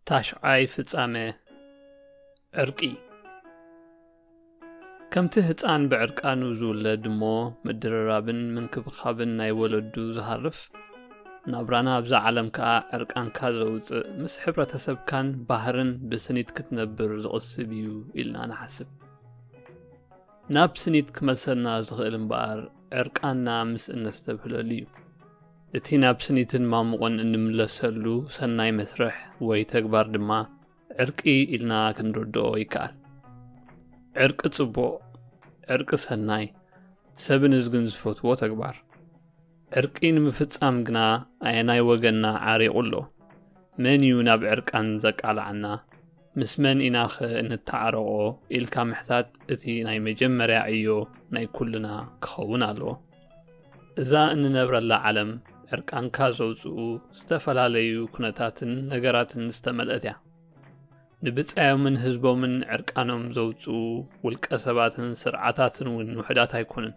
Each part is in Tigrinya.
ታሽዓይ ፍጻመ ዕርቂ። ከምቲ ህጻን ብዕርቃኑ ዝውለድ እሞ ምድርራብን ምንክብኻብን ናይ ወለዱ ዝሃርፍ፣ ናብራና ኣብዛ ዓለም ከኣ ዕርቃንካ ዘውጽእ፣ ምስ ሕብረተሰብካን ባህርን ብስኒት ክትነብር ዝቕስብ እዩ ኢልና ንሓስብ። ናብ ስኒት ክመልሰና ዝኽእል እምበኣር፣ ዕርቃንና ምስ እነስተብህለሉ እዩ። እቲ ናብ ስኒትን ማሙቕን እንምለሰሉ ሰናይ መስርሕ ወይ ተግባር ድማ ዕርቂ ኢልና ክንርድኦ ይከኣል። ዕርቂ ጽቡቕ፣ ዕርቂ ሰናይ፣ ሰብ ንዝግን ዝፈትዎ ተግባር። ዕርቂ ንምፍጻም ግና ኣየናይ ወገንና ዓሪቑ ኣሎ? መን እዩ ናብ ዕርቃን ዘቃልዓና? ምስ መን ኢናኸ እንተዓረቖ? ኢልካ ምሕታት እቲ ናይ መጀመርያ ዕዮ ናይ ኩልና ክኸውን ኣለዎ። እዛ እንነብረላ ዓለም ዕርቃንካ ዘውጽኡ ዝተፈላለዩ ኩነታትን ነገራትን ዝተመልአት እያ። ንብጻዮምን ህዝቦምን ዕርቃኖም ዘውጽኡ ውልቀ ሰባትን ስርዓታትን እውን ውሑዳት ኣይኮኑን።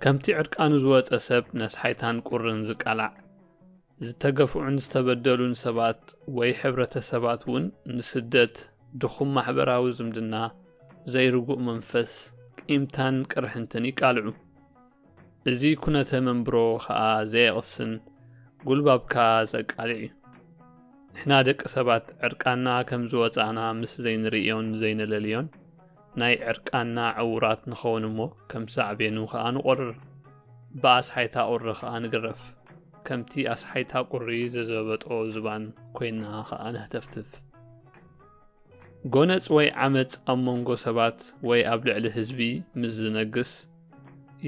ከምቲ ዕርቃኑ ዝወጸ ሰብ ነስሓይታን ቁርን ዝቃላዕ፣ ዝተገፍዑን ዝተበደሉን ሰባት ወይ ሕብረተሰባት እውን ንስደት፣ ድኹም ማሕበራዊ ዝምድና፣ ዘይርጉእ መንፈስ፣ ቂምታን ቅርሕንትን ይቃልዑ። እዚ ኩነተ መንብሮ ኸኣ ዘየቕስን ጉልባብካ ዘቃልዕ እዩ። ንሕና ደቂ ሰባት ዕርቃንና ከም ዝወጻእና ምስ ዘይንርእዮን ዘይንለልዮን፣ ናይ ዕርቃንና ዕዉራት ንኸውን እሞ፣ ከም ሳዕቤኑ ኸኣ ንቖርር። ብኣስሓይታ ቁሪ ኸኣ ንግረፍ። ከምቲ ኣስሓይታ ቁሪ ዘዘበጦ ዝባን ኮይንና ኸኣ ንህተፍትፍ። ጎነጽ ወይ ዓመጽ ኣብ መንጎ ሰባት ወይ ኣብ ልዕሊ ህዝቢ ምስ ዝነግስ፣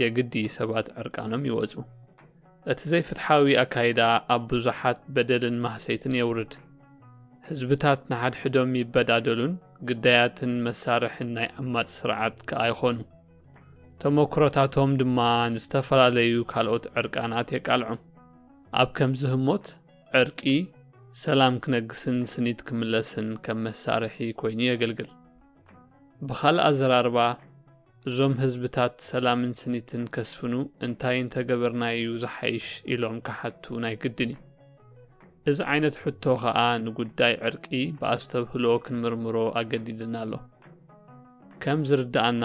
የግዲ ሰባት ዕርቃኖም ይወጹ። እቲ ዘይፍትሓዊ ኣካይዳ ኣብ ብዙሓት በደልን ማህሰይትን የውርድ። ህዝብታት ንሓድሕዶም ይበዳደሉን ግዳያትን መሳርሕን ናይ ዓማጺ ስርዓት ከኣ ይኾኑ። ተመክሮታቶም ድማ ንዝተፈላለዩ ካልኦት ዕርቃናት የቃልዖም። ኣብ ከምዚ ህሞት፣ ዕርቂ ሰላም ክነግስን ስኒት ክምለስን ከም መሳርሒ ኮይኑ የገልግል። ብኻልእ ኣዘራርባ፣ እዞም ህዝብታት ሰላምን ስኒትን ከስፍኑ እንታይ እንተገበርና እዩ ዝሓይሽ ኢሎም ክሓቱ ናይ ግድን እዩ። እዚ ዓይነት ሕቶ ኸኣ ንጉዳይ ዕርቂ ብኣስተብህሎ ክንምርምሮ ኣገዲድና ኣሎ። ከም ዝርድኣና፣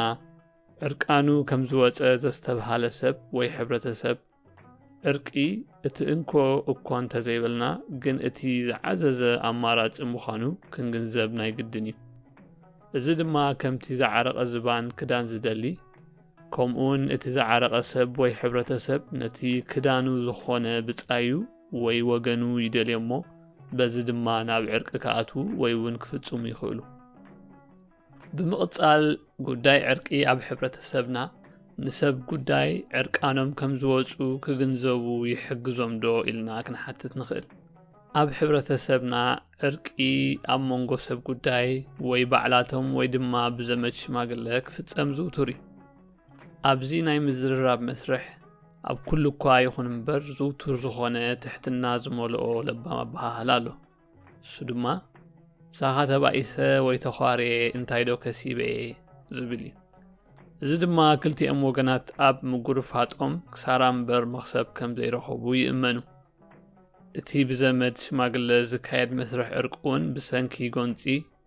ዕርቃኑ ከም ዝወጸ ዘስተብሃለ ሰብ ወይ ሕብረተሰብ፣ ዕርቂ እቲ እንኮ እኳ እንተዘይበልና፣ ግን እቲ ዝዓዘዘ ኣማራጺ ምዃኑ ክንግንዘብ ናይ ግድን እዩ። እዚ ድማ ከምቲ ዝዓረቐ ዝባን ክዳን ዝደሊ፣ ከምኡውን እቲ ዝዓረቐ ሰብ ወይ ሕብረተሰብ ነቲ ክዳኑ ዝኾነ ብጻዩ ወይ ወገኑ ይደልዮ እሞ፣ በዚ ድማ ናብ ዕርቂ ክኣትዉ ወይ እውን ክፍጽሙ ይኽእሉ። ብምቕጻል፣ ጉዳይ ዕርቂ ኣብ ሕብረተሰብና ንሰብ ጉዳይ ዕርቃኖም ከም ዝወጹ ክግንዘቡ ይሕግዞም ዶ ኢልና ክንሓትት ንኽእል። ኣብ ሕብረተሰብና ዕርቂ ኣብ መንጎ ሰብ ጉዳይ ወይ ባዕላቶም ወይ ድማ ብዘመድ ሽማግለ ክፍጸም ዝውቱር እዩ። ኣብዚ ናይ ምዝርራብ መስርሕ ኣብ ኩሉ እኳ ይኹን እምበር ዝውቱር ዝኾነ ትሕትና ዝመልኦ ለባም ኣበሃህላ ኣሎ። እሱ ድማ፣ "ምሳኻ ተባኢሰ ወይ ተዃርየ እንታይ ዶ ከሲበ?" ዝብል እዩ። እዚ ድማ ክልቲኦም ወገናት ኣብ ምጉርፋጦም ክሳራ እምበር መኽሰብ ከም ዘይረኸቡ ይእመኑ። እቲ ብዘመድ ሽማግለ ዝካየድ መስርሕ ዕርቂ እውን ብሰንኪ ጎንጺ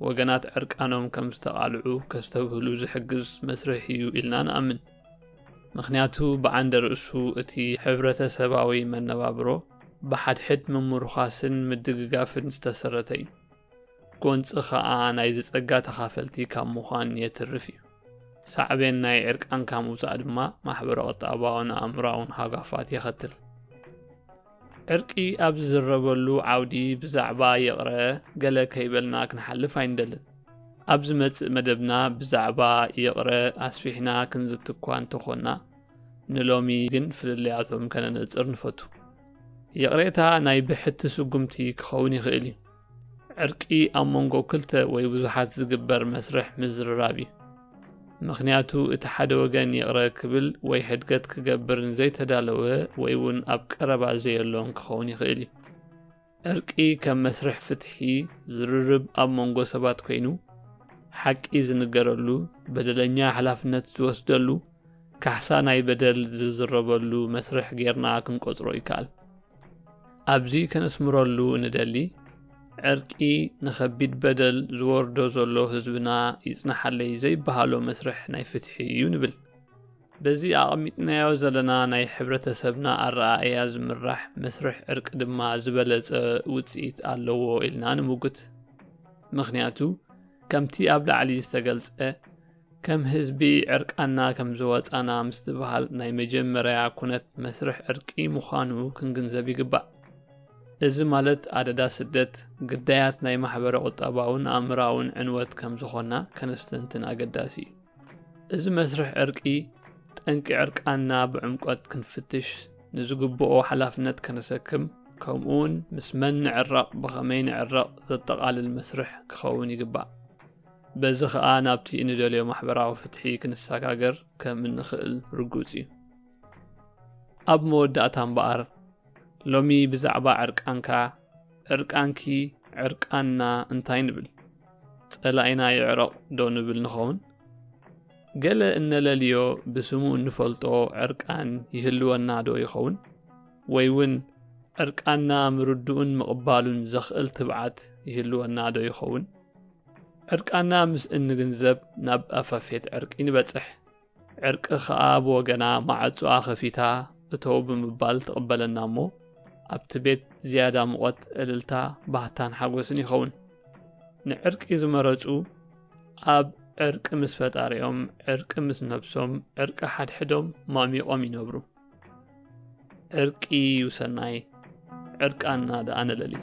ወገናት ዕርቃኖም ከም ዝተቓልዑ ከስተብህሉ ዝሕግዝ መስርሕ እዩ ኢልና ንኣምን። ምኽንያቱ ብዓንደ ርእሱ እቲ ሕብረተሰባዊ መነባብሮ ብሓድሕድ ምምርዃስን ምድግጋፍን ዝተሰረተ እዩ። ጎንጺ ኸኣ ናይዚ ጸጋ ተኻፈልቲ ካብ ምዃን የትርፍ እዩ። ሳዕቤን ናይ ዕርቃንካ ምውጻእ ድማ ማሕበረ-ቁጠባውን ኣእምሮኣውን ሃጓፋት የኸትል። ዕርቂ ኣብ ዝዝረበሉ ዓውዲ ብዛዕባ ይቕረ ገለ ከይበልና ክንሓልፍ ኣይንደልን። ኣብ ዝመጽእ መደብና ብዛዕባ ይቕረ ኣስፊሕና ክንዝቲ እኳ እንተኾንና፣ ንሎሚ ግን ፍልልያቶም ከነነጽር ንፈቱ። ይቕሬታ ናይ ብሕቲ ስጉምቲ ክኸውን ይኽእል እዩ። ዕርቂ ኣብ መንጎ ክልተ ወይ ብዙሓት ዝግበር መስርሕ ምዝርራብ እዩ። ምኽንያቱ እቲ ሓደ ወገን ይቕረ ክብል ወይ ሕድገት ክገብር ንዘይተዳለወ ወይ እውን ኣብ ቀረባ ዘየሎን ክኸውን ይኽእል እዩ። ዕርቂ ከም መስርሕ ፍትሒ ዝርርብ ኣብ መንጎ ሰባት ኮይኑ፣ ሓቂ ዝንገረሉ፣ በደለኛ ሓላፍነት ዝወስደሉ፣ ካሕሳ ናይ በደል ዝዝረበሉ መስርሕ ጌርና ክንቆጽሮ ይከኣል። ኣብዚ ከነስምረሉ እንደሊ፣ ዕርቂ ንኸቢድ በደል ዝወርዶ ዘሎ ህዝብና ይጽናሓለይ ዘይበሃሎ መስርሕ ናይ ፍትሒ እዩ ንብል። በዚ ኣቐሚጥናዮ ዘለና ናይ ሕብረተሰብና ኣረኣእያ ዝምራሕ መስርሕ ዕርቂ ድማ ዝበለጸ ውጽኢት ኣለዎ ኢልና ንምጉት። ምኽንያቱ ከምቲ ኣብ ላዕሊ ዝተገልጸ፣ ከም ህዝቢ ዕርቃና ከም ዝወጻና ምስትብሃል ናይ መጀመርያ ኩነት መስርሕ ዕርቂ ምዃኑ ክንግንዘብ ይግባእ። እዚ ማለት ኣደዳ ስደት፣ ግዳያት ናይ ማሕበረ ቁጠባውን ኣእምራውን ዕንወት ከም ዝኾና ከነስተንትን ኣገዳሲ እዩ። እዚ መስርሕ ዕርቂ ጠንቂ ዕርቃና ብዕምቆት ክንፍትሽ፣ ንዝግብኦ ሓላፍነት ከነሰክም፣ ከምኡውን ምስ መን ንዕረቕ፣ ብኸመይ ንዕረቕ ዘጠቓልል መስርሕ ክኸውን ይግባእ። በዚ ኸኣ ናብቲ እንደልዮ ማሕበራዊ ፍትሒ ክንሰጋገር ከም እንኽእል ርጉጽ እዩ። ኣብ መወዳእታ እምበኣር፣ ሎሚ ብዛዕባ ዕርቃንካ፣ ዕርቃንኪ፣ ዕርቃንና እንታይ ንብል? ጸላኢና ይዕረቕ ዶ ንብል ንኸውን? ገለ እነለልዮ ብስሙ እንፈልጦ ዕርቃን ይህልወና ዶ ይኸውን? ወይ እውን ዕርቃንና ምርድኡን ምቕባሉን ዘኽእል ትብዓት ይህልወና ዶ ይኸውን? ዕርቃንና ምስ እንግንዘብ ናብ ኣፋፌት ዕርቂ ንበጽሕ። ዕርቂ ኸኣ ብወገና ማዕጾኣ ኸፊታ እተው ብምባል ትቕበለና እሞ፣ ኣብቲ ቤት ዝያዳ ሙቐት፣ እልልታ፣ ባህታን ሓጎስን ይኸውን። ንዕርቂ ዝመረጹ ኣብ ዕርቂ ምስ ፈጣሪኦም፣ ዕርቂ ምስ ነብሶም፣ ዕርቂ ሓድሕዶም ማሚቖም ይነብሩ። ዕርቂ እዩ ሰናይ፣ ዕርቃንና ደኣ ንለሊ።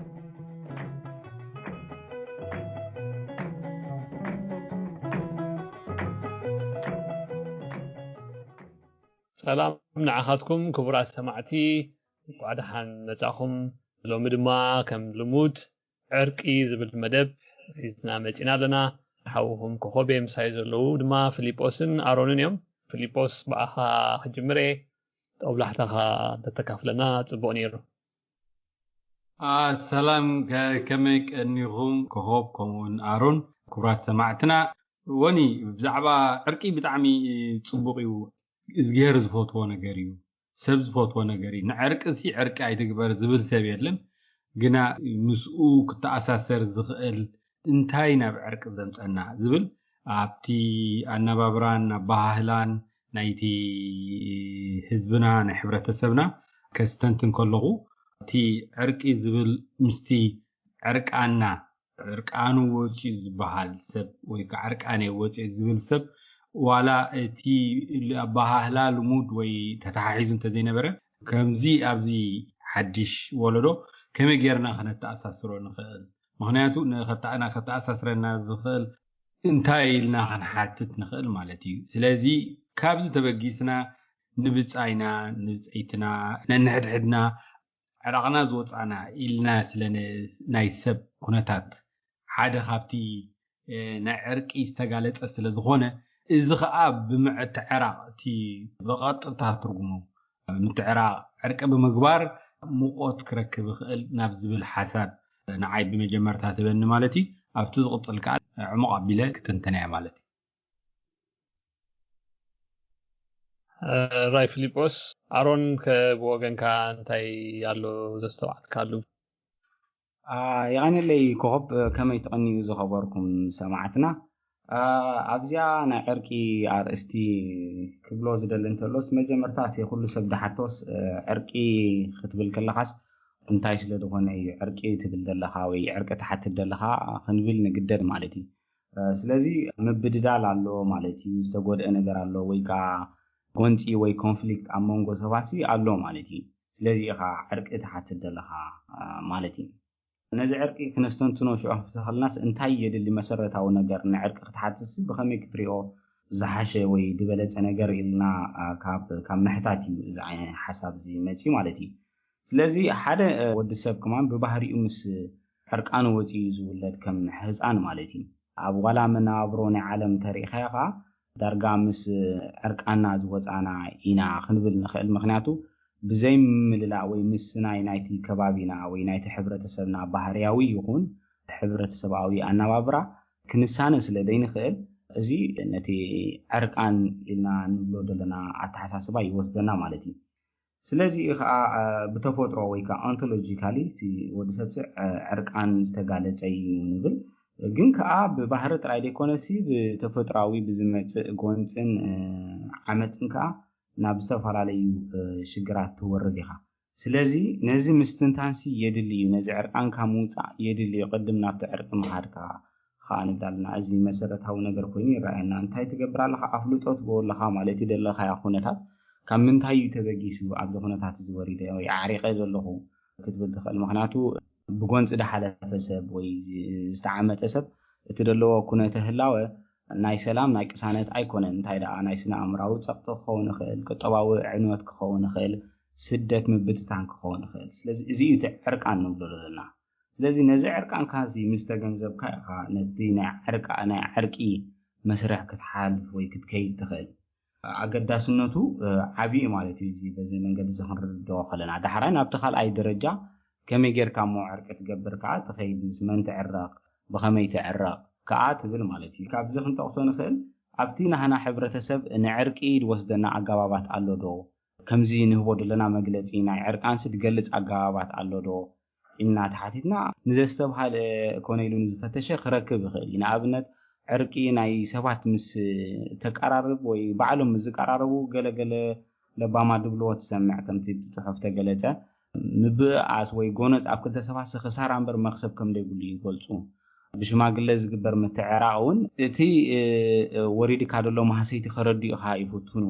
ሰላም ንዓኻትኩም ክቡራት ሰማዕቲ፣ እንኳዕ ደሓን መጻኹም። ሎሚ ድማ ከም ልሙድ ዕርቂ ዝብል መደብ ሒዝና መጺና ኣለና። ሓውኹም ኮኾቤ ምሳይ ዘለዉ ድማ ፊሊጶስን ኣሮንን እዮም። ፊሊጶስ ብኣኻ ክጅምር እየ። ጦብላሕታኻ እንተተካፍለና ጽቡቕ ነይሩ። ሰላም፣ ከመይ ቀኒኹም ኮኾብ ከምኡውን ኣሮን? ክቡራት ሰማዕትና፣ ወኒ ብዛዕባ ዕርቂ ብጣዕሚ ጽቡቕ እዩ። እዝግሄር ዝፈትዎ ነገር እዩ፣ ሰብ ዝፈትዎ ነገር እዩ። ንዕርቂ ሲ ዕርቂ ኣይትግበር ዝብል ሰብ የለን። ግና ምስኡ ክተኣሳሰር ዝኽእል እንታይ ናብ ዕርቂ ዘምፀና ዝብል ኣብቲ ኣነባብራን ኣበሃህላን ናይቲ ህዝብና ናይ ሕብረተሰብና ከስተንትን ከለኹ እቲ ዕርቂ ዝብል ምስቲ ዕርቃና ዕርቃኑ ወፂኡ ዝበሃል ሰብ ወይ ከዓ ዕርቃነ ወፂኡ ዝብል ሰብ ዋላ እቲ ኣበሃህላ ልሙድ ወይ ተተሓሒዙ እንተዘይነበረ ከምዚ ኣብዚ ሓድሽ ወለዶ ከመይ ጌርና ክነተኣሳስሮ ንኽእል? ምኽንያቱ ንኸተኣና ከተኣሳስረና ዝኽእል እንታይ ኢልና ክንሓትት ንኽእል ማለት እዩ። ስለዚ ካብዚ ተበጊስና ንብጻይና ንብጸይትና ነንሕድሕድና ዕራቕና ዝወጻና ኢልና ስለ ናይ ሰብ ኩነታት ሓደ ካብቲ ናይ ዕርቂ ዝተጋለጸ ስለ ዝኾነ እዚ ኸዓ ብምዕትዕራቕ እቲ ብቐጥታ ትርጉሙ ምትዕራቕ ዕርቂ ብምግባር ሙቆት ክረክብ ይኽእል ናብ ዝብል ሓሳብ ንዓይ ብመጀመርታ ትበኒ ማለት እዩ። ኣብቲ ዝቕፅል ከዓ ዕሙቕ ኣቢለ ክትንተነያ ማለት እዩ። ራይ ፊሊጶስ፣ ኣሮን ከብወገንካ እንታይ ኣሎ ዘስተውዓልካሉ? የቐንለይ ኮኸብ፣ ከመይ ትቐንዩ ዝኸበርኩም ሰማዕትና? ኣብዚኣ ናይ ዕርቂ ኣርእስቲ ክብሎ ዝደሊ እንተሎስ መጀመርታ እቲ ኩሉ ሰብ ድሓቶስ ዕርቂ ክትብል ከለኻስ እንታይ ስለ ዝኾነ እዩ ዕርቂ ትብል ዘለኻ ወይ ዕርቂ ትሓትት ዘለኻ ክንብል ንግደድ ማለት እዩ። ስለዚ ምብድዳል ኣሎ ማለት እዩ፣ ዝተጎድአ ነገር ኣሎ ወይ ከዓ ጎንፂ ወይ ኮንፍሊክት ኣብ መንጎ ሰባሲ ኣሎ ማለት እዩ። ስለዚ ኢኻ ዕርቂ ትሓትት ዘለኻ ማለት እዩ። ነዚ ዕርቂ ክነስተንትኖ ሽዑ ክፍተኸልናስ እንታይ የድሊ መሰረታዊ ነገር ንዕርቂ ክትሓትትሲ ብኸመይ ክትሪኦ ዝሓሸ ወይ ዝበለፀ ነገር ኢልና ካብ ምሕታት እዩ እዚ ዓይነት ሓሳብ እዚ መፂ ማለት እዩ። ስለዚ ሓደ ወዲ ሰብ ከማን ብባህሪኡ ምስ ዕርቃኑ ወፂኡ ዝውለድ ከም ህፃን ማለት እዩ። ኣብ ዋላ መነባብሮ ናይ ዓለም ተሪኢኻዮ ከዓ ዳርጋ ምስ ዕርቃና ዝወፃና ኢና ክንብል ንኽእል። ምክንያቱ ብዘይ ምልላእ ወይ ምስ ናይ ናይቲ ከባቢና ወይ ናይቲ ሕብረተሰብና ባህርያዊ ይኹን ሕብረተሰብኣዊ ኣነባብራ ክንሳነ ስለ ዘይንኽእል እዚ ነቲ ዕርቃን ኢልና ንብሎ ዘለና ኣተሓሳስባ ይወስደና ማለት እዩ። ስለዚ ከዓ ብተፈጥሮ ወይ ከዓ ኦንቶሎጂካሊ እቲ ወዲ ሰብ ዕርቃን ዝተጋለፀ እዩ ንብል። ግን ከዓ ብባህሪ ጥራይ ዘይኮነሲ ብተፈጥሮዊ ብዝመፅእ ጎንፅን ዓመፅን ከዓ ናብ ዝተፈላለዩ ሽግራት ትወርድ ኢኻ። ስለዚ ነዚ ምስትንታንሲ የድሊ እዩ። ነዚ ዕርቃንካ ምውፃእ የድሊ እዩ። ቅድም ናብቲ ዕርቂ ምኻድካ ከዓ ንብላ ኣለና። እዚ መሰረታዊ ነገር ኮይኑ ይረኣየና። እንታይ ትገብር ኣለኻ? ኣፍልጦ ትህቦ ኣለኻ ማለት እዩ። ዘለኻዮ ኩነታት ካብ ምንታይ እዩ ተበጊሱ ኣብዚ ኩነታት እዚ ወሪደ ወይ ዓሪቐ ዘለኹ ክትብል ትኽእል። ምኽንያቱ ብጎንፂ ዝሓለፈ ሰብ ወይ ዝተዓመፀ ሰብ እቲ ዘለዎ ኩነተ ህላወ ናይ ሰላም ናይ ቅሳነት ኣይኮነን። እንታይ ደኣ ናይ ስነ ኣእምራዊ ፀቕጢ ክኸውን ይኽእል፣ ቁጠባዊ ዕንወት ክኸውን ይኽእል፣ ስደት ምብትታን ክኸውን ይኽእል። ስለዚ እዚ እዩ እቲ ዕርቃን ንብሎ ዘለና። ስለዚ ነዚ ዕርቃንካ እዚ ምስ ተገንዘብካ ኢኻ ነቲ ናይ ዕርቂ መስርሕ ክትሓልፍ ወይ ክትከይድ ትኽእል። ኣገዳስነቱ ዓብዪ ማለት እዩ። እዚ በዚ መንገዲ እዚ ክንርድኦ ከለና ዳሕራይ ናብቲ ካልኣይ ደረጃ ከመይ ጌርካ እሞ ዕርቂ ትገብር ከዓ ትኸይድ፣ ምስ መን ትዕረቕ፣ ብኸመይ ትዕረቕ ከዓ ትብል ማለት እዩ። ካብዚ ክንጠቕሶ ንኽእል ኣብቲ ናህና ሕብረተሰብ ንዕርቂ ዝወስደና ኣገባባት ኣሎ ዶ? ከምዚ ንህቦ ዘለና መግለፂ ናይ ዕርቃንሲ ዝገልፅ ኣገባባት ኣሎ ዶ ኢልና ተሓቲትና ንዘስተብሃለ ኮነ ኢሉ ንዝፈተሸ ክረክብ ይኽእል እዩ። ንኣብነት ዕርቂ ናይ ሰባት ምስ ተቀራርብ ወይ ባዕሎም ምስ ዝቀራረቡ ገለገለ ለባማ ድብልዎ ትሰምዕ። ከምቲ እቲ ፅሑፍ ተገለፀ ምብእኣስ ወይ ጎነፅ ኣብ ክልተ ሰባት ክሳራ እምበር መክሰብ ከም ዘይብሉ ይገልፁ። ብሽማግለ ዝግበር ምትዕራቕ እውን እቲ ወሪድካ ዘሎ ማህሰይቲ ከረድኡኻ ይፍትኑ።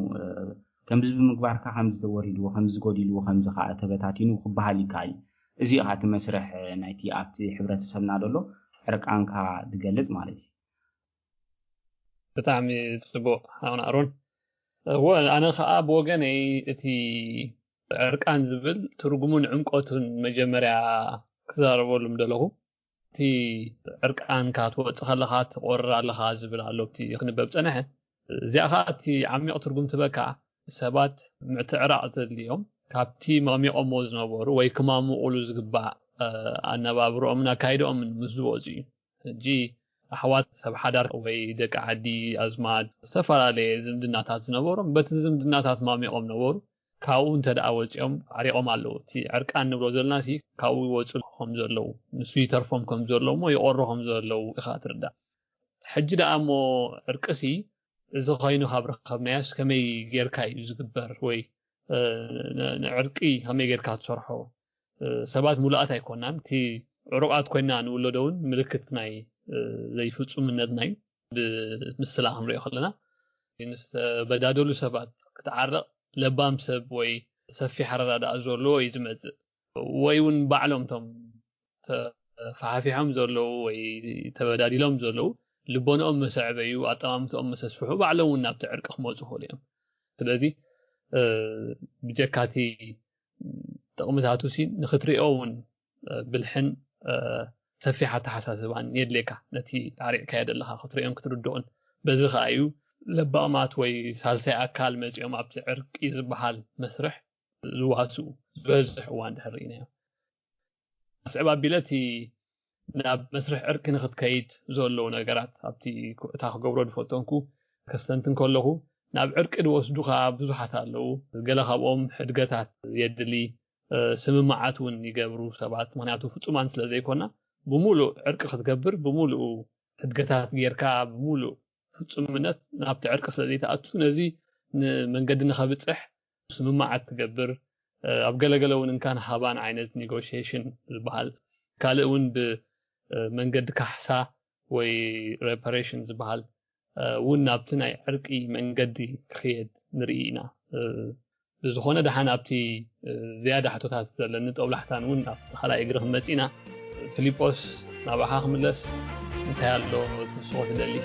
ከምዚ ብምግባርካ ከምዚ ተወሪድዎ ከምዚ ጎዲልዎ ከምዚ ከዓ ተበታቲኑ ክበሃል ይከኣል እዩ። እዚ ከዓ እቲ መስርሕ ናይቲ ኣብቲ ሕብረተሰብና ዘሎ ዕርቃንካ ዝገልፅ ማለት እዩ። ብጣዕሚ ፅቡቕ ሓውና ኣሮን። እወ ኣነ ከዓ ብወገነይ እቲ ዕርቃን ዝብል ትርጉሙን ዕምቆቱን መጀመርያ ክዛረበሉ ምደለኹ። እቲ ዕርቃንካ ትወፅእ ከለኻ ትቆርር ኣለኻ ዝብል ኣሎ ኣብቲ ክንበብ ፀነሐ። እዚኣ ከዓ እቲ ዓሚቕ ትርጉም ትበካ ሰባት ምዕትዕራቕ ዘድልዮም ካብቲ መቕሚቖሞ ዝነበሩ ወይ ክማምቑሉ ዝግባእ ኣነባብርኦምን ኣካይድኦምን ምስ ዝወፁ እዩ። ሕጂ ኣሕዋት ሰብ ሓዳር ወይ ደቂ ዓዲ ኣዝማድ ዝተፈላለየ ዝምድናታት ዝነበሮም በቲ ዝምድናታት ማሚቖም ነበሩ። ካብኡ እንተ ደኣ ወፂኦም ዓሪቖም ኣለዉ። እቲ ዕርቃን ንብሎ ዘለና ሲ ካብኡ ይወፁ ከም ዘለዉ ንሱ ይተርፎም ከም ዘለዎ እሞ ይቆሮ ከም ዘለዉ ኢኻ ትርዳእ። ሕጂ ደኣ እሞ ዕርቅሲ እዚ ኮይኑ ካብ ረኸብናዮስ ከመይ ጌርካ እዩ ዝግበር ወይ ንዕርቂ ከመይ ጌርካ ትሰርሖ? ሰባት ሙሉኣት ኣይኮናን። እቲ ዕሩቓት ኮይና ንውለዶ እውን ምልክት ናይ ዘይፍፁምነትና እዩ። ብምስላ ክንሪኦ ከለና ንዝተበዳደሉ ሰባት ክትዓረቕ ለባም ሰብ ወይ ሰፊሕ ኣረዳድኣ ዘለዎ እዩ ዝመፅእ። ወይ እውን ባዕሎም እቶም ተፋሓፊሖም ዘለዉ ወይ ተበዳዲሎም ዘለዉ ልቦንኦም መሰዕበዩ ኣጠማምትኦም መሰስፍሑ ባዕሎም እውን ናብቲ ዕርቂ ክመፁ ይኽእሉ እዮም። ስለዚ ብጀካቲ ጥቕምታቱ ሲ ንክትሪኦ እውን ብልሕን ሰፊሕ ኣተሓሳስባን የድልየካ። ነቲ ኣሪቕካዮ ዘለኻ ክትሪኦን ክትርድኦን። በዚ ከዓ እዩ ለባማት ወይ ሳልሳይ ኣካል መፂኦም ኣብቲ ዕርቂ ዝበሃል መስርሕ ዝዋስኡ ዝበዝሕ እዋን ድሕር ርኢናዮ። ኣስዕብ ኣቢለ እቲ ናብ መስርሕ ዕርቂ ንክትከይድ ዘለዉ ነገራት ኣብቲ እታ ክገብሮ ዝፈተንኩ ከስተንትን ከለኹ ናብ ዕርቂ ዝወስዱኻ ብዙሓት ኣለዉ። ገለ ካብኦም ሕድገታት የድሊ፣ ስምምዓት እውን ይገብሩ ሰባት፣ ምክንያቱ ፍፁማን ስለ ዘይኮና ብሙሉእ ዕርቂ ክትገብር ብሙሉእ ሕድገታት ጌርካ ብሙሉእ ፍፁምነት ናብቲ ዕርቂ ስለ ዘይትኣቱ ነዚ ንመንገዲ ንኸብፅሕ ስምምዓት ትገብር። ኣብ ገለገለ እውን እንካን ሃባን ዓይነት ኔጎሽሽን ዝበሃል፣ ካልእ እውን ብመንገዲ ካሕሳ ወይ ሬፓሬሽን ዝበሃል እውን ናብቲ ናይ ዕርቂ መንገዲ ክኽየድ ንርኢ ኢና። ብዝኾነ ደሓን ኣብቲ ዝያዳ ሕቶታት ዘለኒ ጠውላሕታን እውን ኣብቲ ካልኣይ እግሪ ክንመፅ ኢና። ፊሊጶስ ናባኻ ክምለስ እንታይ ኣሎ ትውስኾ ትደሊ?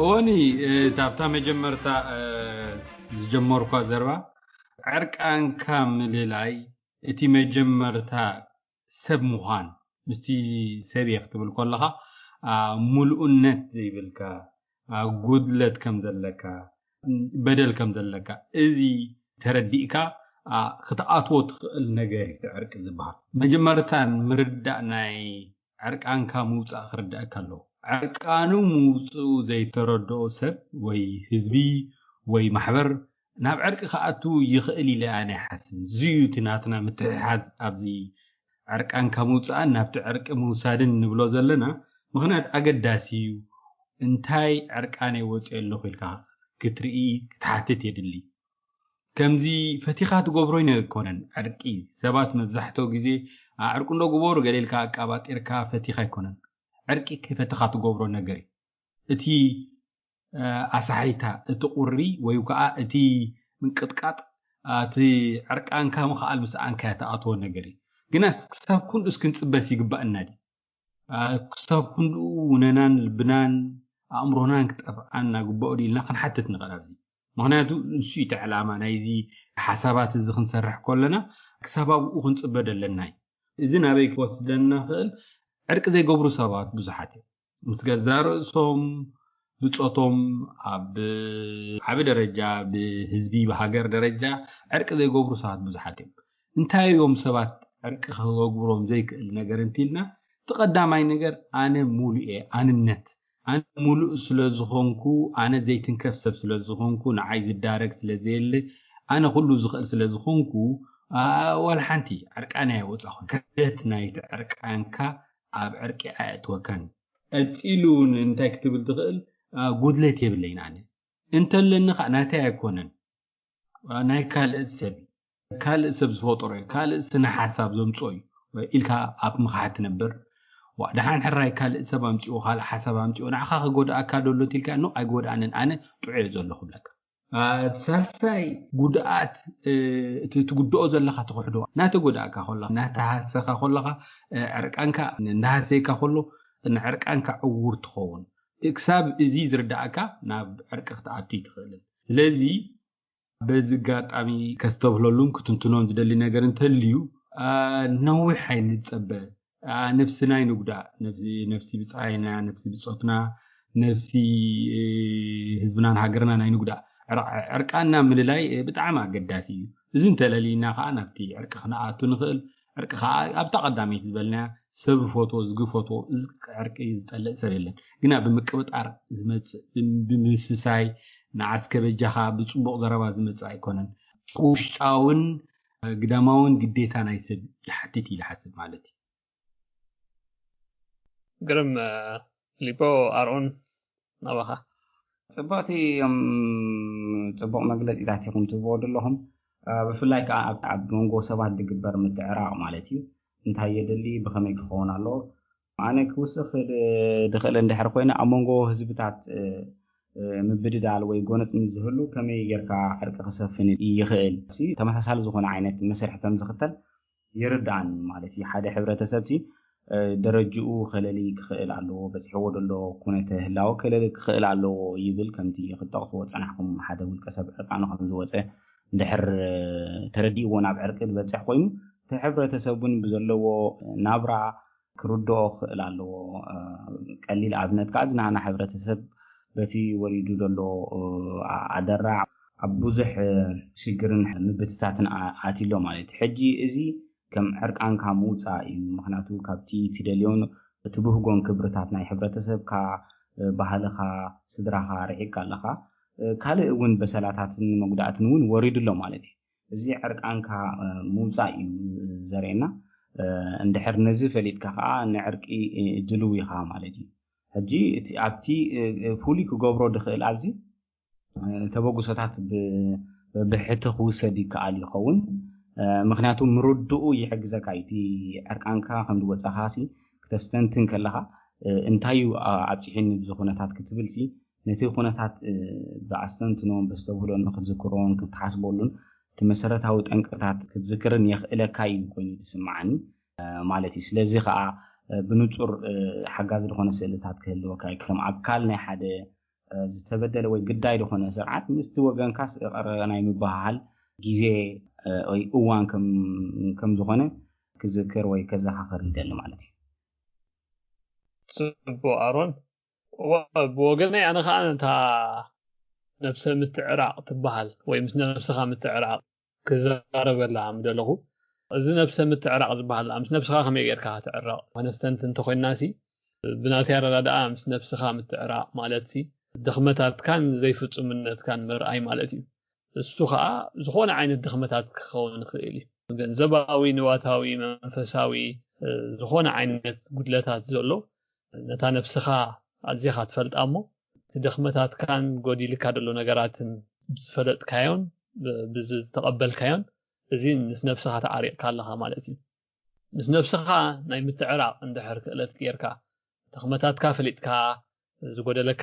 እወኒ ኣብታ መጀመርታ ዝጀመርኳ ዘርባ ዕርቃንካ ምልላይ እቲ መጀመርታ ሰብ ምዃን ምስቲ ሰብ እየ ክትብል ከለኻ፣ አ፣ ሙሉእነት ዘይብልካ፣ አ፣ ጉድለት ከም ዘለካ፣ በደል ከም ዘለካ፣ እዚ ተረዲእካ፣ አ፣ ክትኣትዎ ትኽእል ነገር እዩ እቲ ዕርቂ ዝበሃል። መጀመርታ ምርዳእ ናይ ዕርቃንካ ምውጻእ ክርዳእካ ኣለዎ። ዕርቃኑ ምውጽኡ ዘይተረድኦ ሰብ ወይ ህዝቢ ወይ ማሕበር ናብ ዕርቂ ክኣቱ ይኽእል ኢለ ኣነ ኣይሓስብን። እዚ እዩ እቲ ናትና ምትሕሓዝ ኣብዚ ዕርቃንካ ምውጻእን ናብቲ ዕርቂ ምውሳድን ንብሎ ዘለና። ምኽንያት ኣገዳሲ እዩ። እንታይ ዕርቃነይ ወጺኤ ኣለኹ ኢልካ ክትርኢ፣ ክትሓትት የድሊ። ከምዚ ፈቲኻ ትገብሮ ኣይኮነን ዕርቂ። ሰባት መብዛሕትኡ ግዜ ኣዕርቁ እንዶ ግበሩ ገለ ኢልካ ኣቃባጢርካ ፈቲኻ ኣይኮነን። ዕርቂ ከይፈተኻ ትገብሮ ነገር እዩ። እቲ፣ እ፣ ኣሳሓይታ፣ እቲ ቁሪ ወይ ከዓ እቲ ምንቅጥቃጥ፣ እ፣ እቲ ዕርቃንካ ምኽኣል ምስ ኣንካያ ትኣትዎ ነገር እዩ። ግናስ ክሳብ ክንዱስ ክንጽበስ ይግባእና ድዩ? እ፣ ክሳብ ክንድኡ ውነናን ልብናን ኣእምሮናን ክጠፍኣና ግባኦ ድዩ ኢልና ክንሓትት ንኽእል ኣብዚ። ምኽንያቱ ንሱ እዩ እቲ ዕላማ ናይዚ ሓሳባት እዚ ክንሰርሕ ከለና ክሳብ ኣብኡ ክንጽበ ደለና እዩ። እዚ ናበይ ክወስደና ክእል? ዕርቂ ዘይገብሩ ሰባት ብዙሓት እዮም። ምስ ገዛ ርእሶም፣ ብጾቶም፣ ኣብ ዓቢ ደረጃ፣ ብህዝቢ፣ ብሃገር ደረጃ ዕርቂ ዘይገብሩ ሰባት ብዙሓት እዮም። እንታይ እዮም ሰባት ዕርቂ ክገብሮም ዘይክእል ነገር እንቲልና፣ እቲ ቀዳማይ ነገር ኣነ ሙሉእ እየ፣ ኣንነት። ኣነ ሙሉእ ስለ ዝኾንኩ፣ ኣነ ዘይትንከፍ ሰብ ስለ ዝኾንኩ፣ ንዓይ ዝዳረግ ስለ ዘየለ፣ ኣነ ኩሉ ዝኽእል ስለ ዝኾንኩ፣ አ፣ ዋላ ሓንቲ ዕርቃን ኣይወጻኹን። ክብደት ናይቲ ዕርቃንካ ኣብ ዕርቂ ኣየእትወካን። ቀጺሉ እውን እንታይ ክትብል ትኽእል? አ፣ ጉድለት የብለይን ኣነ። እንተለኒ ኸኣ ናተይ ኣይኮነን። አ፣ ናይ ካልእ ሰብ እዩ። ካልእ ሰብ ዝፈጠሮ እዩ። ካልእ ስነ ሓሳብ ዘምጽኦ እዩ ኢልካ ኣብ ምኽሓድ ትነብር። ዋ፣ ደሓን ሕራይ ካልእ ሰብ ኣምጺኡ፣ ካልእ ሓሳብ ኣምጺኡ፣ ንዓኻ ክጎድኣካ ደሎ እንቲልካ፣ ኖ፣ ኣይጎድኣንን፣ ኣነ ጥዑይ እየ ዘለኹ ብለካ። አ፣ ሳልሳይ ጉድኣት፣ እ፣ እቲ ትጉድኦ ዘለኻ ትኽሕዶ። እናተጎዳእካ ከለኻ፣ እናተሃሰኻ ከለኻ፣ እ፣ ዕርቃንካ እናሃሰየካ ከሎ፣ ንዕርቃንካ ዕዉር ትኸውን። ክሳብ እዚ ዝርዳእካ ናብ ዕርቂ ክትኣቱ ኣይትኽእልን። ስለዚ በዚ ኣጋጣሚ ከስተብህለሉን ክትንትኖን ዝደሊ ነገር እንተልዩ፣ አ፣ ነዊሕ ኣይንጸበ። አ፣ ነፍስና ኣይንጉዳእ። ነፍሲ፣ ነፍሲ ብጻይና፣ ነፍሲ ብጾትና፣ ነፍሲ፣ እ፣ ህዝብናን ሃገርናን ኣይንጉዳእ። ዕር-፣ ዕርቃንና ምልላይ፣ እ፣ ብጣዕሚ ኣገዳሲ እዩ። እዚ እንተለሊና ከኣ ናብቲ ዕርቂ ክንኣቱ ንኽእል። ዕርቂ ከኣ ኣብታ ቀዳመይቲ ዝበልናያ ሰብ ዝፈትዎ፣ ዝግፈትዎ፣ እዚ ዕርቂ ዝጸልእ ሰብ የለን። ግና ብምቅብጣር ዝመጽእ፣ ብም-፣ ብምስሳይ፣ ንዓስከ በጃኻ ብጽቡቕ ዘረባ ዝመጽእ ኣይኮነን። ውሽጣውን ግዳማውን ግዴታ ናይ ሰብ ይሓትት እዩ ዝሓስብ ማለት እዩ። ግርም፣ እ፣ ሊፖ ኣርኦን ናባኻ። ጽቡቕቲ እዮም፣ ጽቡቕ መግለጺታት ኢኹም ትህብዎ ዘለኹም። እ፣ ብፍላይ ከኣ ኣብ፣ ኣብ መንጎ ሰባት ዝግበር ምትዕራቕ ማለት እዩ። እንታይ የድሊ፣ ብኸመይ ክኸውን ኣለዎ? ኣነ ክውስኽ ድ-፣ ድኽእል እንድሕር ኮይነ፣ ኣብ መንጎ ህዝብታት፣ እ፣ እ፣ ምብድዳል ወይ ጎነጽ ምስ ዝህሉ ከመይ ጌርካ ዕርቂ ክሰፍን ይኽእል? ሲ ተመሳሳሊ ዝኾነ ዓይነት መስርሕ ከም ዝኽተል ይርዳእኒ ማለት እዩ። ሓደ ሕብረተሰብ ሲ፣ እ፣ ደረጅኡ ከለሊ ክኽእል ኣለዎ፣ በጺሕዎ ዘሎ ኩነተ ህላወ ከለሊ ክኽእል ኣለዎ ይብል። ከምቲ ክትጠቕስዎ ጸናሕኩም፣ ሓደ ውልቀ ሰብ ዕርቃኑ ከም ዝወጸ እንድሕር፣ እ፣ ተረዲእዎ ናብ ዕርቂ ዝበጽሕ ኮይኑ፣ እቲ ሕብረተሰብ እውን ብዘለዎ ናብራ ክርድኦ ክኽእል ኣለዎ። እ፣ ቀሊል ኣብነት ከኣ እዚ ናህና ሕብረተሰብ በቲ ወሪዱ ዘሎ፣ እ፣ ኣ-፣ ኣደራዕ ኣብ ብዙሕ፣ እ፣ ሽግርን ምብትታትን ኣ-፣ ኣትዩ ኣሎ ማለት እዩ። ሕጂ እዚ ከም ዕርቃንካ ምውጻእ እዩ። ምኽንያቱ ካብቲ ትደልዮን ትብህጎን ክብርታት ናይ ሕብረተሰብካ፣ እ፣ ባህልኻ፣ ስድራኻ ርሒቅካ ኣለኻ። እ፣ ካልእ እውን በሰላታትን መጉዳእትን እውን ወሪዱ ኣሎ ማለት እዩ። እዚ ዕርቃንካ፣ እ፣ ምውጻእ እዩ ዘርእየና። እ፣ እንድሕር ነዚ ፈሊጥካ ከኣ ንዕርቂ፣ እ፣ ድልው ኢኻ ማለት እዩ። ሕጂ እቲ ኣብቲ፣ እ፣ እ፣ ፍሉይ ክገብሮ ድኽእል ኣብዚ፣ እ፣ ተበግሶታት ብ-፣ ብሕቲ ክውሰድ ይከኣል ይኸውን። እ፣ ምኽንያቱ ምርድኡ ይሕግዘካ እዩ። እቲ ዕርቃንካ ከም ዝወጻኻ ሲ ክተስተንትን ከለኻ፣ እ፣ እንታይ እዩ ኣ-፣ ኣብጺሑኒ ብዚ ኩነታት ክትብል ሲ ነቲ ኩነታት፣ እ፣ ብኣስተንትኖን በስተብህሎን ክትዝክሮን ክትሓስበሉን እቲ መሰረታዊ ጠንቅታት ክትዝክርን የኽእለካ እዩ ኮይኑ ዝስምዓኒ፣ እ፣ ማለት እዩ። ስለዚ ኸኣ፣ እ፣ ብንጹር፣ እ፣ ሓጋዚ ዝኾነ ስእልታት ክህልወካ እዩ። ከም ኣካል ናይ ሓደ፣ እ፣ ዝተበደለ ወይ ግዳይ ዝኾነ ስርዓት ምስቲ ወገንካስ ይቕረ ናይ ምብሃሃል ግዜ፣ እ፣ ወይ እዋን ከም፣ ከም ዝኾነ ክዝክር ወይ ከዘኻኽር ይደሊ ማለት እዩ። ጽቡቅ ኣሮን። እዋ፣ ብወገነይ ኣነ ከዓ ነታ ነብሰ ምትዕራቕ ትበሃል ወይ ምስ ነብስኻ ምትዕራቕ ክዛረበላ ምደለኹ። እዚ ነብሰ ምትዕራቕ ዝበሃል ምስ ነብስኻ ከመይ ጌርካ ትዕረቕ? ኮንስተንት እንተኮይናሲ ብናተይ ኣረዳድኣ ምስ ነብስኻ ምትዕራቕ ማለት ሲ ድኽመታትካን ዘይፍጹምነትካን ምርኣይ ማለት እዩ። እሱ ከዓ ዝኾነ ዓይነት ድኽመታት ክኸውን ይኽእል እዩ። ገንዘባዊ፣ ንዋታዊ፣ መንፈሳዊ፣ ዝኾነ ዓይነት ጉድለታት ዘሎ ነታ ነብስኻ ኣዚኻ ትፈልጣ እሞ እቲ ድኽመታትካን ጎዲልካ ዘሎ ነገራትን ብዝፈለጥካዮን ብዝተቐበልካዮን እዚ ምስ ነብስኻ ተዓሪቕካ ኣለኻ ማለት እዩ። ምስ ነብስኻ ናይ ምትዕራቕ እንድሕር ክእለት ጌርካ ድኽመታትካ ፈሊጥካ ዝጎደለካ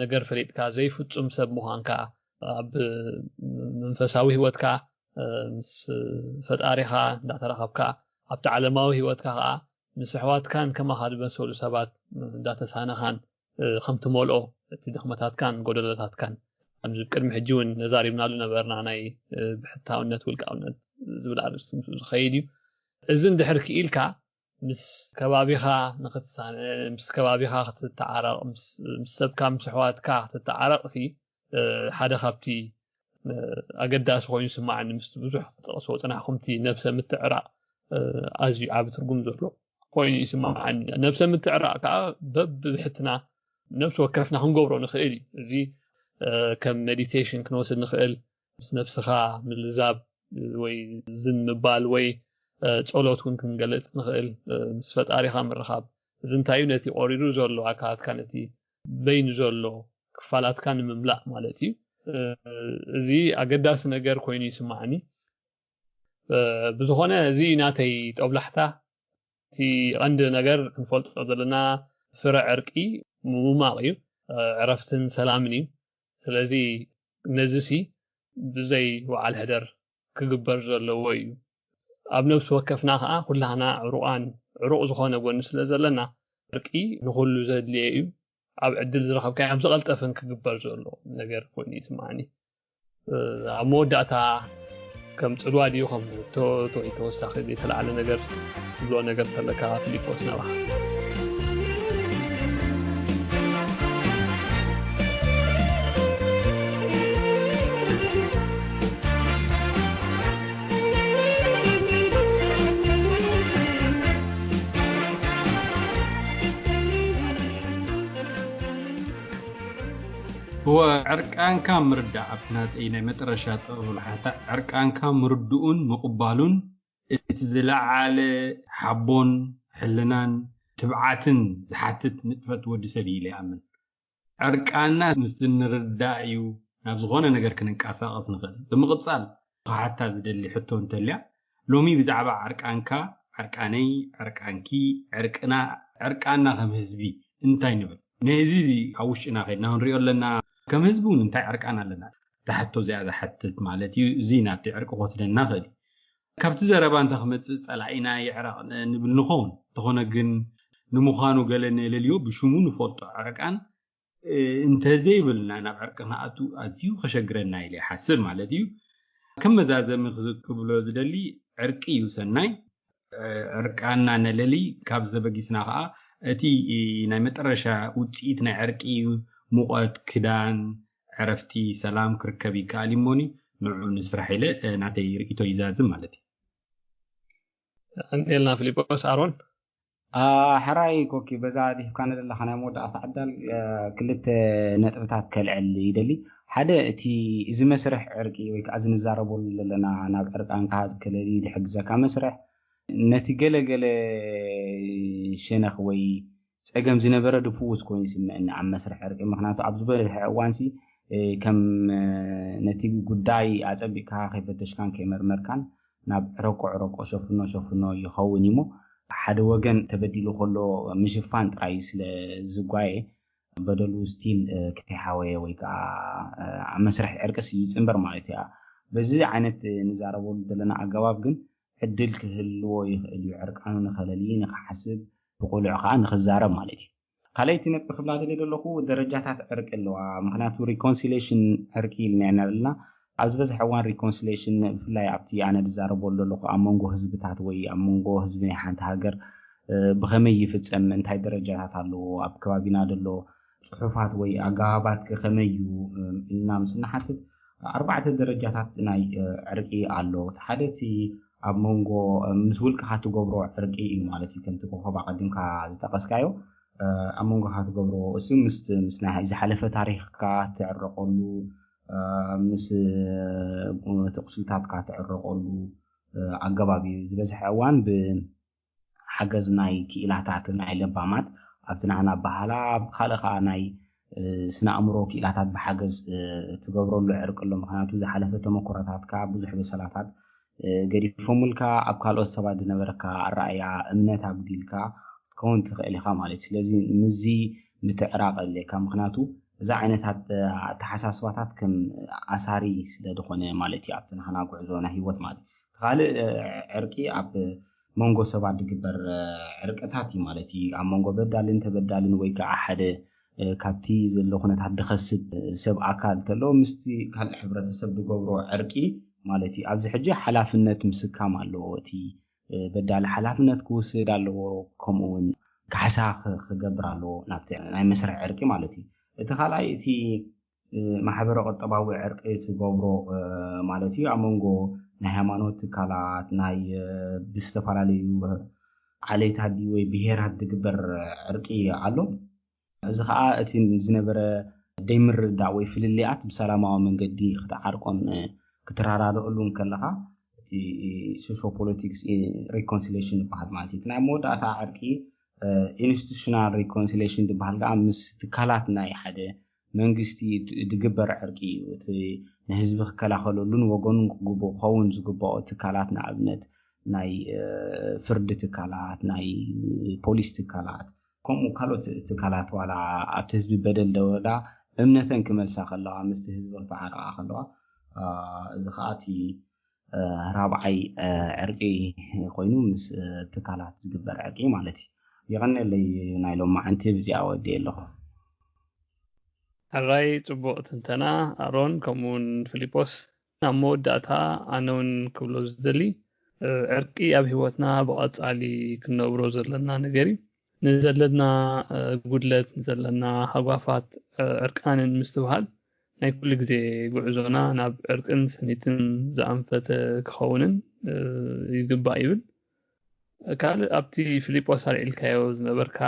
ነገር ፈሊጥካ ዘይፍጹም ሰብ ምዃንካ ኣብ መንፈሳዊ ህይወትካ ምስ ፈጣሪኻ እንዳተራኸብካ ኣብቲ ዓለማዊ ህይወትካ ከዓ ምስ ኣሕዋትካን ከማኻ ዝመሰሉ ሰባት እንዳተሳነኻን ከም ትመልኦ እቲ ድኽመታትካን ጎደሎታትካን ኣብዚ ቅድሚ ሕጂ እውን ነዛሪብናሉ ነበርና ናይ ብሕታውነት ውልቃውነት ዝብል ኣርእስቲ ምስ ዝኸይድ እዩ። እዚ እንድሕር ክኢልካ ምስ ከባቢኻ ንክትሳነ ምስ ከባቢኻ ክትተዓረቕ ምስ ሰብካ ምስ ኣሕዋትካ ክትተዓረቕ ሲ ሓደ ካብቲ ኣገዳሲ ኮይኑ ይስማዓኒ። ምስቲ ብዙሕ ክትጠቕስዎ ጽናሕኩም እቲ ነብሰ ምትዕራቕ ኣዝዩ ዓቢ ትርጉም ዘሎ ኮይኑ ይስማዓኒ። ነብሰ ምትዕራቕ ከዓ በብብሕትና ነብሲ ወከፍና ክንገብሮ ንኽእል እዩ። እዚ ከም ሜዲቴሽን ክንወስድ ንኽእል፣ ምስ ነብስኻ ምልዛብ ወይ ዝን ምባል ወይ ጸሎት እውን ክንገልጽ ንኽእል፣ ምስ ፈጣሪኻ ምርኻብ። እዚ እንታይ እዩ? ነቲ ቆሪሩ ዘሎ ኣካላትካ ነቲ በይኑ ዘሎ ክፋላትካ ንምምላእ ማለት እዩ። እዚ ኣገዳሲ ነገር ኮይኑ ይስማዓኒ። ብዝኾነ እዚ ናተይ ጦብላሕታ እቲ ቀንዲ ነገር ክንፈልጦ ዘለና ፍረ ዕርቂ ምሙማቕ እዩ፣ ዕረፍትን ሰላምን እዩ። ስለዚ ነዚ ሲ ብዘይ ወዓል ሕደር ክግበር ዘለዎ እዩ። ኣብ ነብሲ ወከፍና ከዓ ኩላህና ዕሩቓን ዕሩቕ ዝኾነ ጎኒ ስለ ዘለና ዕርቂ ንኹሉ ዘድልየ እዩ። ኣብ ዕድል ዝረኸብካዮም ዝቐልጠፈን ክግበር ዘሎ ነገር ኮይኑ ይስማዓኒ። ኣብ መወዳእታ ከም ጽልዋ ድዩ ከም ሕቶ ወይ ተወሳኺ ዘይተላዕለ ነገር ትብሎ ነገር ተለካ ፊሊጶስ ናባኻ። እወ፣ ዕርቃንካ ምርዳእ ኣብቲ ናተይ ናይ መጠረሻ ጠብላሕታ ዕርቃንካ ምርድኡን ምቕባሉን እቲ ዝለዓለ ሓቦን ሕልናን ትብዓትን ዝሓትት ንጥፈት ወዲ ሰብ እዩ ኢለ ይኣምን። ዕርቃንና ምስ እንርዳእ እዩ ናብ ዝኾነ ነገር ክንንቀሳቐስ ንኽእል። ብምቕጻል ክሓታ ዝደሊ ሕቶ እንተልያ፣ ሎሚ ብዛዕባ ዕርቃንካ፣ ዕርቃነይ፣ ዕርቃንኪ፣ ዕርቅና፣ ዕርቃንና ከም ህዝቢ እንታይ ንብል? ነዚ ኣብ ውሽጥና ከይድና ክንሪኦ ኣለና። ከም ህዝቢ እውን እንታይ ዕርቃን ኣለና? እታ ሕቶ እዚኣ ዝሓትት ማለት እዩ። እዚ ናብቲ ዕርቂ ክወስደና ይኽእል እዩ። ካብቲ ዘረባ እንተ ክመጽእ ጸላኢና የዕረቕ ንብል ንኸውን። እንተኾነ ግን ንምዃኑ ገለ ነለልዮ ብሽሙ ንፈልጦ ዕርቃን እንተዘይብልና ናብ ዕርቂ ንኣቱ ኣዝዩ ከሸግረና ኢለ ይሓስብ ማለት እዩ። ከም መዛዘሚ ክብሎ ዝደሊ ዕርቂ እዩ ሰናይ። ዕርቃንና ነለሊ ካብ ዘበጊስና ከዓ እቲ ናይ መጠረሻ ውፅኢት ናይ ዕርቂ እዩ። ሙቐት፣ ክዳን፣ ዕረፍቲ፣ ሰላም ክርከብ ይከኣል እዩ እሞኒ ንዑ ንስራሕ ኢለ ናተይ ርእይቶ ይዛዝም ማለት እዩ። ኣንዴልና ፊሊጶስ ኣሮን። ሕራይ ኮኪ በዛ ኣቲፍካኒ ዘለኻ ናይ መወዳእታ ዕዳል ክልተ ነጥብታት ከልዕል ይደሊ። ሓደ እቲ እዚ መስርሕ ዕርቂ ወይ ከዓ እዚ ንዛረበሉ ዘለና ናብ ዕርቃንካ ከለሊ ዝሕግዘካ መስርሕ ነቲ ገለገለ ሸነኽ ወይ ፀገም ዝነበረ ድፍውስ ኮይኑ ይስምዐኒ ኣብ መስርሕ ዕርቂ። ምክንያቱ ኣብ ዝበዝሐ እዋንሲ ከም ነቲ ጉዳይ ኣፀቢቕካ ከይፈተሽካን ከይመርመርካን ናብ ዕረቆ ዕረቆ ሸፍኖ ሸፍኖ ይኸውን እሞ ሓደ ወገን ተበዲሉ ከሎ ምሽፋን ጥራይ ስለ ዝጓየ በደሉ ስቲል ከይሓወየ ወይ ከዓ ኣብ መስርሕ ዕርቅስ ይፅንበር ማለት እያ። በዚ ዓይነት ንዛረበሉ ዘለና ኣገባብ ግን ዕድል ክህልዎ ይኽእል እዩ ዕርቃኑ ንኸለሊ ንክሓስብ ብቁልዑ ከዓ ንክዛረብ ማለት እዩ። ካልኣይቲ ነጥቢ ክብላ ደልየ ዘለኹ ደረጃታት ዕርቂ ኣለዋ። ምክንያቱ ሪኮንሲሌሽን ዕርቂ ኢልና ኢና ዘለና። ኣብ ዝበዝሐ እዋን ሪኮንሲሌሽን ብፍላይ ኣብቲ ኣነ ዝዛረበሉ ዘለኹ ኣብ መንጎ ህዝብታት ወይ ኣብ መንጎ ህዝቢ ናይ ሓንቲ ሃገር ብኸመይ ይፍጸም፣ እንታይ ደረጃታት ኣለዎ፣ ኣብ ከባቢና ዘሎ ጽሑፋት ወይ ኣገባባት ከ ከመይ እዩ እና ምስ እንሓትት፣ ኣርባዕተ ደረጃታት ናይ ዕርቂ ኣሎ። እቲ ሓደ እቲ ኣብ መንጎ ምስ ውልቅኻ ትገብሮ ዕርቂ እዩ ማለት እዩ። ከምቲ ኮኸብ ኣቐዲምካ ዝጠቐስካዮ ኣብ መንጎኻ ትገብሮ እሱ ምስ ናይ ዝሓለፈ ታሪኽካ ትዕረቐሉ፣ ምስ እቲ ቁስልታትካ ትዕረቐሉ ኣገባብ እዩ። ዝበዝሐ እዋን ብሓገዝ ናይ ክኢላታት ናይ ለባማት ኣብቲ ናህና ኣባሃላ፣ ካልእ ከዓ ናይ ስነ ኣእምሮ ክኢላታት ብሓገዝ ትገብረሉ ዕርቂ ኣሎ። ምክንያቱ ዝሓለፈ ተመክሮታትካ ብዙሕ በሰላታት ገዲፎምልካ ኣብ ካልኦት ሰባት ዝነበረካ ኣረኣያ እምነት ኣጉዲልካ ክትከውን ትኽእል ኢኻ ማለት እዩ። ስለዚ ምዚ ምትዕራቕ ኣድልየካ። ምክንያቱ እዚ ዓይነት ኣተሓሳስባታት ከም ኣሳሪ ስለ ዝኾነ ማለት እዩ ኣብቲ ናህና ጉዕዞ ናይ ህይወት ማለት እዩ። እቲ ካልእ ዕርቂ ኣብ መንጎ ሰባት ዝግበር ዕርቅታት እዩ ማለት እዩ። ኣብ መንጎ በዳልን ተበዳልን ወይ ከዓ ሓደ ካብቲ ዘሎ ኩነታት ዝኸስብ ሰብ ኣካል ተሎ ምስቲ ካልእ ሕብረተሰብ ዝገብሮ ዕርቂ ማለት እዩ። ኣብዚ ሕጂ ሓላፍነት ምስካም ኣለዎ። እቲ በዳሊ ሓላፍነት ክውስድ ኣለዎ። ከምኡ እውን ካሕሳ ክገብር ኣለዎ ናብቲ ናይ መስርሕ ዕርቂ ማለት እዩ። እቲ ካልኣይ እቲ ማሕበረ ቁጠባዊ ዕርቂ ትገብሮ ማለት እዩ። ኣብ መንጎ ናይ ሃይማኖት ትካላት ናይ ብዝተፈላለዩ ዓሌታት ድዩ ወይ ብሄራት ዝግበር ዕርቂ ኣሎ። እዚ ከዓ እቲ ዝነበረ ደይምርዳእ ወይ ፍልልያት ብሰላማዊ መንገዲ ክትዓርቆን ክትረዳድእሉ ከለኻ እቲ ሶሾ ፖለቲክስ ሪኮንሲሌሽን ይበሃል ማለት እዩ። እቲ ናይ መወዳእታ ዕርቂ ኢንስቲቱሽናል ሪኮንሲሌሽን ዝበሃል ከዓ ምስ ትካላት ናይ ሓደ መንግስቲ ዝግበር ዕርቂ እዩ። እቲ ንህዝቢ ክከላኸለሉን ወገኑን ክኸውን ዝግባኦ ትካላት ንኣብነት ናይ ፍርዲ ትካላት፣ ናይ ፖሊስ ትካላት ከምኡ ካልኦት ትካላት ዋላ ኣብቲ ህዝቢ በደል ደወዳ እምነተን ክመልሳ ከለዋ ምስቲ ህዝቢ ክተዓረቃ ከለዋ እዚ ከዓ እቲ ራብዓይ ዕርቂ ኮይኑ ምስ ትካላት ዝግበር ዕርቂ ማለት እዩ። የቐነለይ ናይ ሎማዓንቲ ብዚኣ ወዲ ኣለኹ። ሕራይ ጽቡቕ ትንተና ኣሮን ከምኡውን ፊሊጶስ። ናብ መወዳእታ ኣነ እውን ክብሎ ዝደሊ ዕርቂ ኣብ ህይወትና ብቐጻሊ ክንነብሮ ዘለና ነገር እዩ። ንዘለና ጉድለት ንዘለና ሃጓፋት ዕርቃንን ምስትብሃል ናይ ኩሉ ግዜ ጉዕዞና ናብ ዕርቅን ስኒትን ዝኣንፈተ ክኸውንን ይግባእ ይብል። ካልእ ኣብቲ ፊሊጶስ ኣልዒልካዮ ዝነበርካ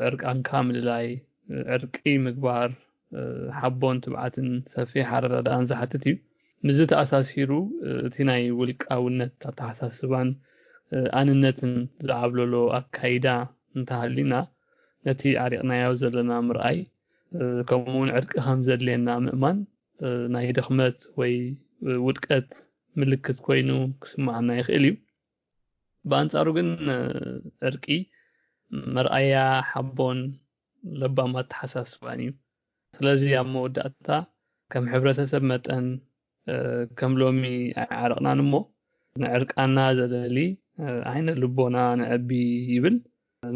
ዕርቃንካ ምልላይ፣ ዕርቂ ምግባር ሓቦን ትብዓትን ሰፊሕ ኣረዳድኣን ዝሓትት እዩ። ምስዚ ተኣሳሲሩ እቲ ናይ ውልቃውነት ኣተሓሳስባን ኣንነትን ዝዓብለሎ ኣካይዳ እንተሃሊና ነቲ ዓሪቕናዮ ዘለና ምርኣይ ከምኡውን ዕርቂ ከም ዘድልየና ምእማን ናይ ድኽመት ወይ ውድቀት ምልክት ኮይኑ ክስምዓና ይኽእል እዩ። ብኣንጻሩ ግን ዕርቂ መርኣያ ሓቦን ለባም ኣተሓሳስባን እዩ። ስለዚ ኣብ መወዳእታ ከም ሕብረተሰብ መጠን ከም ሎሚ ኣይዓረቕናን እሞ ንዕርቃና ዘለሊ ዓይነ ልቦና ነዐቢ ይብል።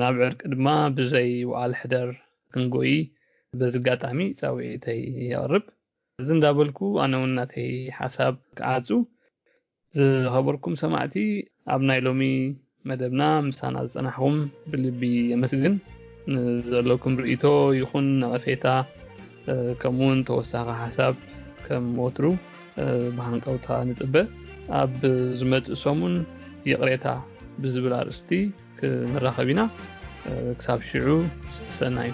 ናብ ዕርቂ ድማ ብዘይ ውዓል ሕደር ክንጎይ በዚ ኣጋጣሚ ጻውዒተይ የቕርብ። እዚ እንዳበልኩ ኣነ እውን ናተይ ሓሳብ ክዓጹ ዝኸበርኩም ሰማዕቲ ኣብ ናይ ሎሚ መደብና ምሳና ዝጸናሕኹም ብልቢ የመስግን። ንዘለኩም ርእይቶ ይኹን ነቐፌታ ከምኡውን ተወሳኺ ሓሳብ ከም ወትሩ ብሃንቀውታ ንጽበ። ኣብ ዝመጽእ ሰሙን ይቕሬታ ብዝብል ኣርእስቲ ክንራኸብ ኢና። ክሳብ ሽዑ ሰሰናዩ።